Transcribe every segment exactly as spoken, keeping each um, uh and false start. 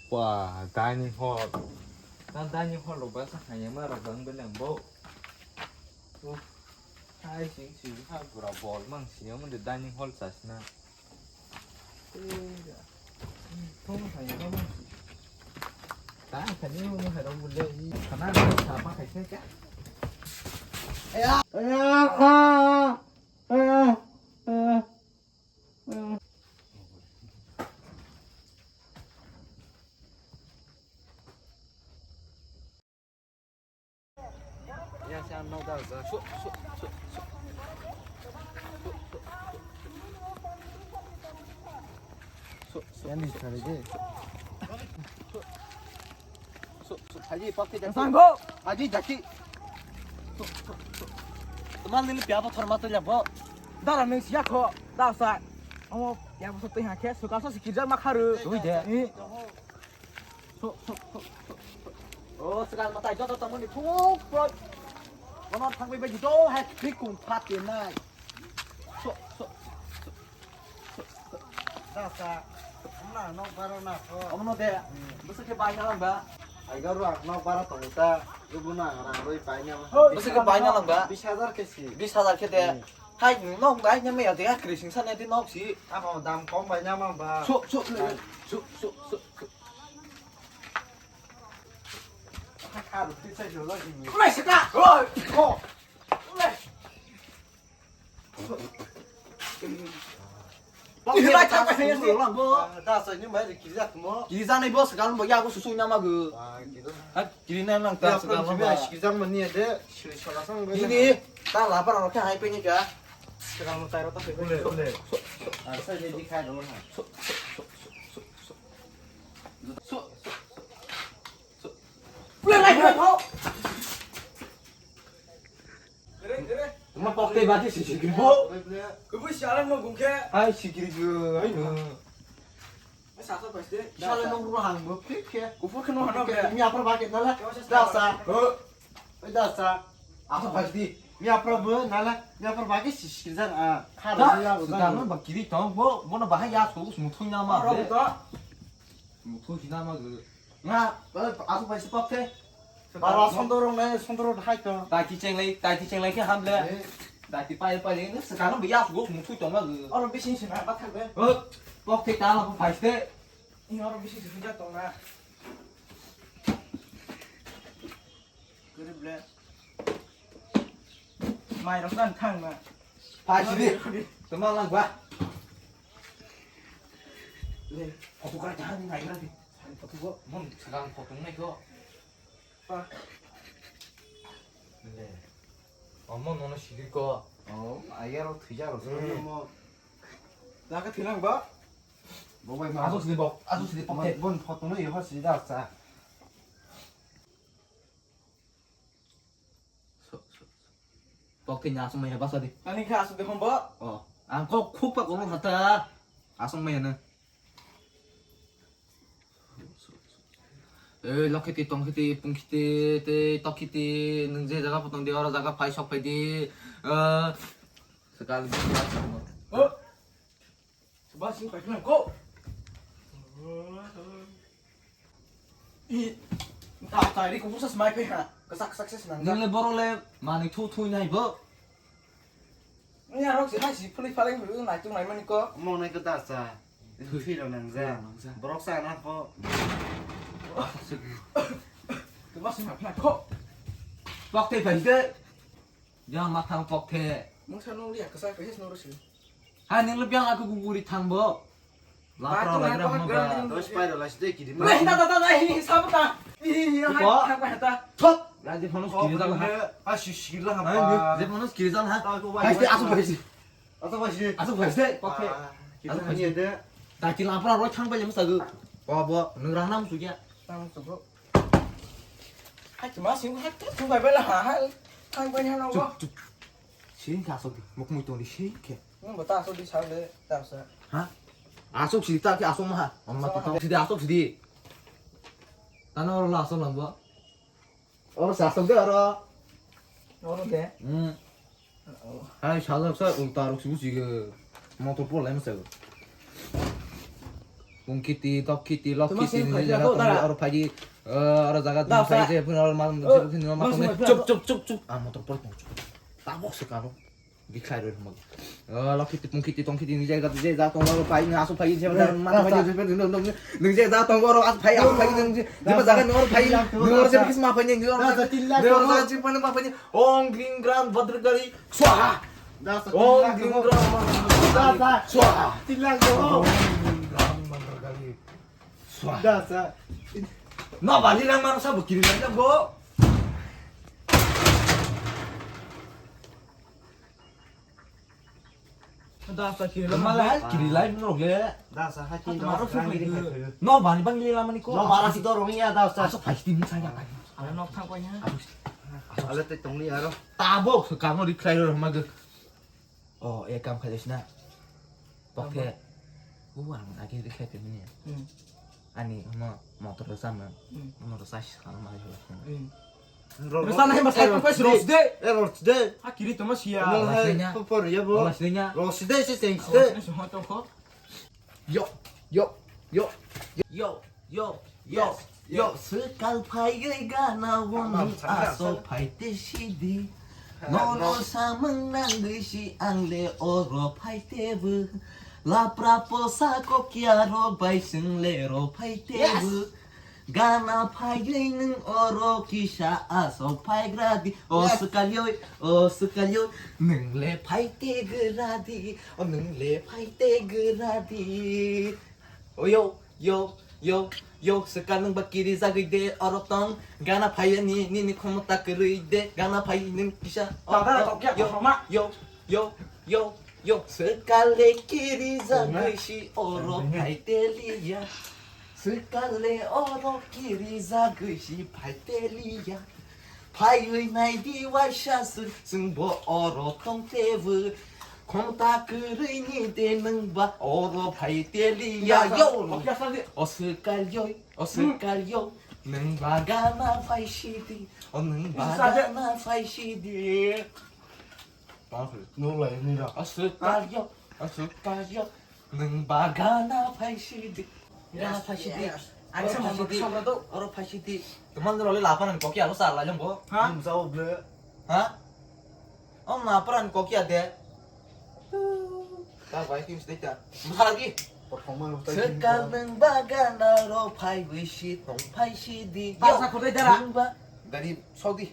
Ba, dining hall. Na dining hall rok ba sa hanya ma rok bang beleng bo. Uff. Hai sing sing ha pura bol mang sing mo de dining hall sa sna. Eh, ya. Hmm, thong hanya ma mang sing. Ta hanya mo ha rok bule. Kana sa pa khai se ka. Ya. Ya. Ah. Ah. Ah. Phaidi, pokte jaki. Sanggo. Phaidi, jaki. Teman nini piya bothor ma twi labo. Dara nung siya kho. Da sa. Amo piya bothor twi ha khe. Suka sa sikir jak ma kharu. Twi de. Eh. So, so, so, so, so. Oh, sekarang matai joto tamo ni thuk pro. Kono thangbai bai do hai thik kung phat te nai. So, so, so, so, so. Da sa. Amna nok bara na ko. Amno de. Bwswk khe bai na lang ba. Ai garu ang nok bara tongo ta. Ibu na rang roi bai na. Bwswk khe bai na lang ba. Bis hajar khe si. Bis hajar khe de. Hmm. Hai nok bai na me ya de kri sing sa ne de nok si. Abo dam kom bai na ma ba. So, so, so, so, so. Ulai saka! Oi! Ko! Ulai! Ini bai thang bai thang sini. Da sa ni mai kiri jak mo. Kiri jak nai bo sekarang bo ya aku susu nama ge. Ah, gitu. Ha, kiri nai lang ta sekarang. Kiri jak mani ada sila sang. Ini ta lapar orang hai pe ni ka. Sekarang mau taruh tak pe. Boleh, boleh. Ah, saya jadi kai dulu ha. Su, su, su, su. Pule lai pule pho. Tuma pokte bati si si bo. Kubu sialang no gungke. Ai si giri go, ai no. Sa sa paste. Sialang no guru hang bo, kik ke. Kubu keno hano ke. Mi apar baki nala. Dasa. Oi dasa. Asa paste. Mi apar bo nala. Mi apar baki si si jan a. Khada ya. Dano bakiri tong bo, bono bahai ya so sumuthuina ma. Ro to. Muthu hina ma gw. Nga, eh, aswk bai se pok the. Bara sondor rong nai, sondor rong hai to. Dati chenglai, dati chenglai khe hamle. Eh. Dati pai pai le, se kanam biya aswk muthu tong ma gw. Oro bising se na, ba thak de. Eh, pok the ta la phai se. Ni oro bising se hujak tong na. Gurib le. Mai rok dan thang na. Phai sidi. Tuma lang ba. Le. Photo kara jahan ni nai kara di. Photo ko. Mon sekarang photo nai ko. Pa. Le. Omo nono sidi ko. Oh, ayar rok thija rok. Hmm. Mo. Jaga thilang ba. Bo bai ma. Asu sidi bok. Asu sidi pok. Bon photo no yo sidi da cha. So, so, so. Pok tei aswk maya basa di. Ani kha aswk de hombo. Oh, ang kok khuk pa kono hata. Aswk maya na. Eh, lokhiti, tongkhiti, pungkhiti, tei tokhiti, nung je jaga pho tong di, oro jaga phai sok phai di. Eh, sekali. Oh. Ba sing pai khna ko. I ta ta ri ko busa smai pe ha. Kasak kasak se nang. Nile borok le manwi thu thu nai bo. Ni arok se hai si phuli phaleng phuli nai tu nai mani ko. Mo nai ko da sa. Thui rok nang ja. Borok sa na ko. Tu ba sing pai khna ko. Bak te pai de. Yang mathang pok the. Mungsa nung liya, kasa kasa nung rusi. Hai, nung le biang aku guguri thang bo. Lapra lagra mo ba. Dos pai rala side kiri ma. Weh, ta, ta, ta, ta, hi, hi, sab ta. Hi, hi, hi, hai, hai, hai, ta. Thot. Raji phone kiri jal ha. Ah, si, si, la ha. Hai, je phone kiri jal ha. Hai, asu bai si. Asu bai si. Asu bai si, pok the. Asu bai si de. Ta ki lapra roi thang bai le masa gu. Bo, bo, nung rang nam su kya. Nam su gu. Hai, ma sing, hai, tu, tu, bai, bai, la, ha, ha. Hai, bai, ha, la, chup, chup. Sing kha, so, di. Muk mui tong di, sing khe. Nung bo ta, so, di, sa, le, ta, sa. Ha? Asok sidi ta, ki asok ma, ha? Amma tu tong sidi, asok sidi. Tano oro la, asok lang bo. Oro sa, asok de, oro. Oro de? Hmm. Hai, sajak sa ulta rok sugu sige motor pol lai masa. Pungkiti, Dokkiti, Lokkiti, nini jaga tongo, oro phaidi, eh, oro jaga tongo, phaidi, phone oro ma, phone oro ma, phone oro. Chup, chup, chup, chup. Ah, motor pori tongo, chup. Tabok se karo. Bikhlai roi hwnba. Eh, Lokkiti, Pungkiti, Tongkiti, nini jaga, je jaga tongo, oro phai, nini aswk phai, je jaga ma phai, je jaga tongo, oro aswk phai, aswk phai, nini je jaga tongo, oro phai, nini oro je kisma phai, nini oro je, nini oro je phai, ma phai, Om Gring Gran Bhadragali Swaha. Om Gring Gran Bhadragali Swaha. Om Gring Gran Bhadragali Swaha. No bali lang mano sabo kiri lang bo. Dasa kiri lang. Malai kiri lai mano le. Dasa hati no bani bang lila mani ko. No bara si dorong ya dasa. Aso phai tim sa ya. Ala nok thang ko nya. Ala te tongli aro. Tabo se kamo ri khlai ro ma ge. Oh, e kam khai sina. Tamo. Pokhe. U ang agi ri khlai te mini. Hmm. Ani mo motor sama. Hmm. Motor sa si kama ma. Hmm. Rosana hema sai pes rosde. Eh, rosde. Ha kiri toma sia. Mo hai Rosdenya. Popor ya bo. Rosdenya. Rosde se sengste. Rosde se hoto ko. Yo, yo, yo. Yo, yo, yo, yo. Swkal phaiwi gana wngwi aswk phaite sidi. Nono samung nangwi si ang le oro phaite bo. Lapra posa kokya rok bai chwng le ro phaite bo. Gana phaiwi nwng oro kisa aswk phaigra di. O swkal yoi, o swkal yoi, nwng le phaite gra di. O nwng le phaite gra di. O yo, yo, yo, yo, swkang nwng ba kiri jagwi de oro tong. Gana phai ani nini khomota kwrwi de. Gana phai nwng kisa. Tata, tokya, yo, kothoma. Yo, yo, yo, yo, swkang le kiri jagwi si oro phai teliya. Swkang le oro kiri jagwi si phai teliya. Phaiwi naidi waisa swk, chwngbo oro tongtebo. Khomta kwrwini de nwngba oro phai teliya. Yo. O swkang yoi, o swkang yoi, nwngba gana phai sidi. O nwngba gana phai sidi. Nulai nira. O swkang yoi, o swkang yoi. Nwng bagana phai sidi. Gana phai sidi. Yes, yes. Oro phai sidi. Oro phai sidi. Teman role lapan kokya lo sar lajong bo. Ha? Nwng jao ble. Ha? Om na pran kokya de. Ta bai kim sidi ta. Magi. Performa lo ta. Swkang nwng bagana ro phai wi si tong phai sidi. Pasa khodai dara. Nwng ba. Dari Saudi.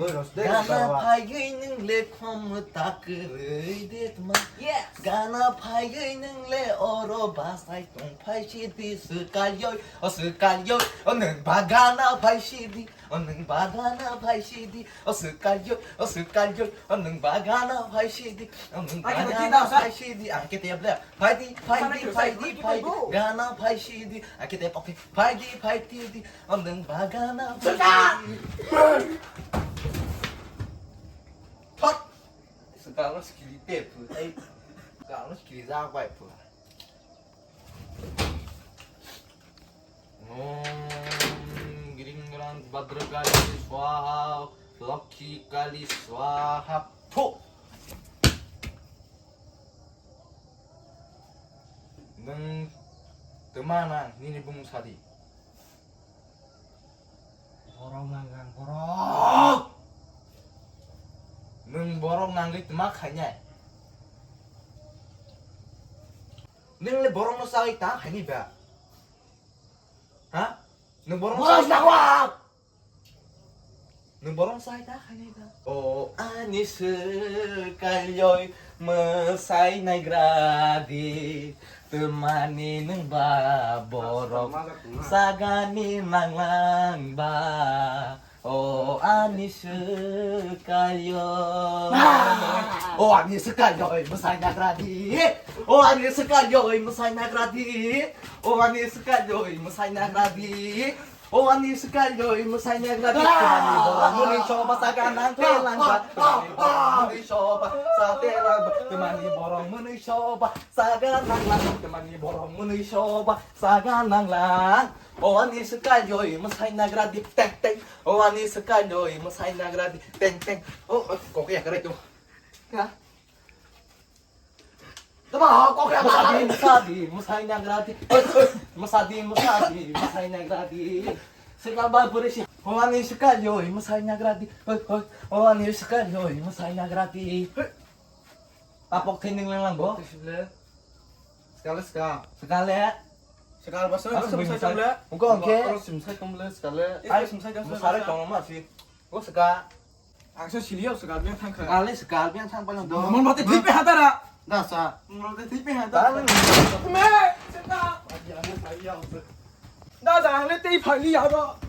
Gana phaiwi nwng le khomta kwrwi de tma. Yes. Gana phaiwi nwng le oro bachai tong phai sidi swkang yoi, o swkang yoi, o nwng ba gana phai sidi, o nwng ba gana phai sidi, o swkang yoi, o swkang yoi, o nwng ba gana phai sidi, o nwng ba gana phai sidi, ang kete ya ble. Phaidi, phaidi, phaidi, phaidi, gana phai sidi, ang kete pokhe, phaidi, phaidi, di, o nwng ba gana phai sidi. Thot! Swkang no skili te phu, ei. Swkang no skili jak bai phu. Om Gring Granang Bhadrakali Swaha, Lokhi Kali Swaha. Phu! Nwng twma nang nini bumung sadi. Borok nang ang borok. Nwng borok nangwi twma khainai. Nwng le borokno chawi ta khaini ba? Ha? Nwng borokno chawi ta? Nwng borokno chawi ta khaini ba? O ani swkang yoi mwsai naigra di. Twmani nwng ba borok sagani nanglang ba. O ani swkang yoi. O ani swkang yoi mwsai nagra di. O ani swkang yoi mwsai nagra di. O ani swkang yoi mwsai nagra di. O ani swkang yoi mwsai nagra di. Twmani borok mwnwi soba saga nang telang ba. Twmani borok mwnwi soba sa telang ba. Twmani borok mwnwi soba saga nanglang. Twmani borok mwnwi soba saga nanglang. O ani swkang yoi mwsai nagra di. Teng teng. O ani swkang yoi mwsai nagra di teng teng. O, o, kok ya kare tu. Ha? Tama ha kok ya. Masadi, masadi, masai nagradi. Masadi, masadi, masai nagradi. Sika ba puri si. Hawani sika yo, masai nagradi. Hoi, hoi. Hawani sika yo, masai nagradi. Tapok thaining lang lang bo. Sibile. Sekali seka. Sekali. Sekali basa. Aku basa basa basa. Engko engke. Aku sim sai tong le sekali. Aku sim sai tong le. Masari tong ma si. Go seka. Ang se siliyo seka biang thang kha. Kali seka biang thang paling do. Mon bate thik pe hatara. Da sa. Mon bate thik pe hatara. Me seka. Da da ang le tei phali ya ro.